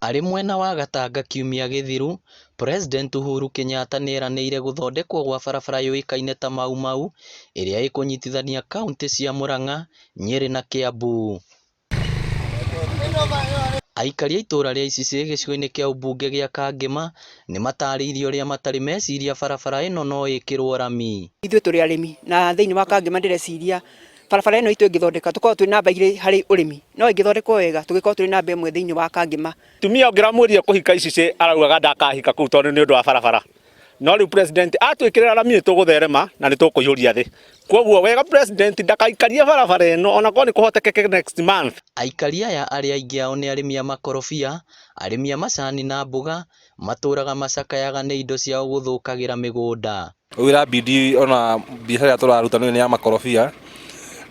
Arĩ mwena wa Gatanga kiumia gĩthiru, President Uhuru Kenyatta nĩeranĩire gũthondekwo gwa barabara yũĩkaine ta Mau Mau ĩrĩa ĩkũnyitithania kauntĩ cia Murang'a, Nyeri na Kiambu. Aikari a itũũra rĩa Icicĩ gĩcigo-inĩ kĩa ũmbunge gĩa Kangema nĩ matarĩirie ũrĩa matarĩ meciria barabara ĩno no ĩkĩrwo rami. Ithuĩ tũrĩ arĩmi na thĩinĩ wa Kangema ndĩreciria barabara ĩno itũ ĩngĩthondeka tũkoragwo twĩ namba igĩrĩ harĩ ũrĩmi no ĩngĩthondekwo wega tũngĩkorwo tũrĩ namba ĩmwe thĩinĩ wa Kangema. Tumia ũngĩramwĩrire kũhika Icicĩ araugaga ndakahika kũu tondũ nĩ ũndũ wa barabara. No rĩu president atwĩkĩrĩra rami nĩ tũgũtherema na nĩ tũkũihũria thĩ. Kwoguo wega president ndakaikarie barabara ĩno ona korwo nĩ kũhotekeke next month. Aikari aya arĩa aingĩ ao nĩ arĩmi a makorobia, arĩmi a macani na mboga, matũraga macakayaga nĩ indo ciao gũthũkagĩra mĩgũnda. Rĩu ĩrabidi ona biacara ĩrĩa tũraruta nĩ ya makorobia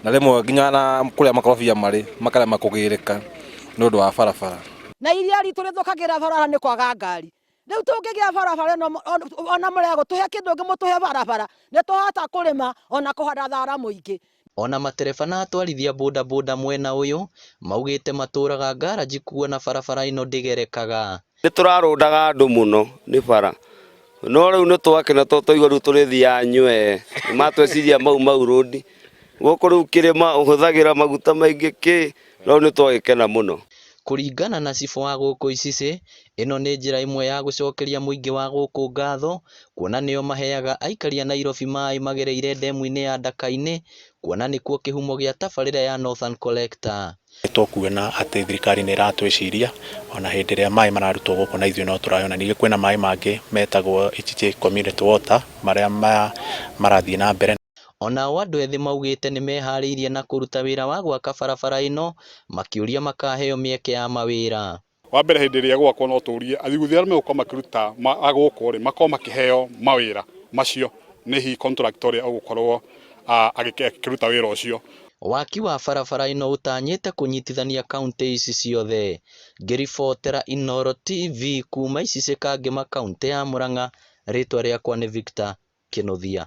na rĩmwe nginya na kũrĩa makorobia marĩ makarema kũgĩrĩka nĩ ũndũ wa barabara. Na iria ritũ rĩthũkagĩra barabara nĩ kwaga ngari. Rĩu tũngĩgĩa barabara ĩno ona mũrega gũtũhe kĩndũ ngĩ mũtũhe barabara nĩ tũhota kũrĩma ona kũhanda thara mũingĩ. Ona matereba na atwarithia boda boda mwena ũyũ maugĩte matũraga ngaranji kuona barabara ĩno ndĩgerekaga. Nĩ tũrarũndaga andũ mũno nĩ bara no rĩu nĩ twakena tondũ twaigua rĩu tũrĩthiaga nywee nĩ matweciria Mau Mau Road gũkũ rĩu kĩrĩma ũhũthagĩra maguta maingĩ kĩ no rĩu nĩ twagĩkena mũno. Kũringana na cibũ wa gũkũ Icicĩ, ĩno nĩ njĩra ĩmwe ya gũcokeria mũingĩ wa gũkũ ngatho kuona nĩo maheaga aikari a Nairobi maĩ magereire ndemu-inĩ ya Ndaka-inĩ kuona nĩkuo kĩhumo gĩa tabarĩra ya Northern Collector. Nĩ tũkuona atĩ thirikari nĩ ĩratwĩciria ona hĩndĩ ĩrĩa maĩ mararutwo gũkũ na ithuĩ no tũrayona. Ningĩ kwĩna maĩ mangĩ metagwo Ichichĩ Community Water marĩa marathiĩ na mbere. Onao andũ ethĩ maugĩte nĩmeharĩirie na kũruta wĩra wa gwaka barabara ĩno makĩũria makaheo mĩeke ya mawĩra. Wa mbere hĩndĩ ĩrĩa ĩgwakwo no tũrie athiguthi arĩa megũkorwo makĩruta a gũkũ rĩ makorwo makĩheo mawĩra macio nĩ hihi contractor ũrĩa ũgũkorwo akĩruta wĩra ũcio. Waki wa barabara ĩno ũtanyĩte kũnyitithania kauntĩ ici ciothe. Ngĩribotera Inooro TV kuma Icicĩ Kangema kauntĩ ya Murang'a, rĩtwa rĩakwa nĩ Victor Kĩnuthia.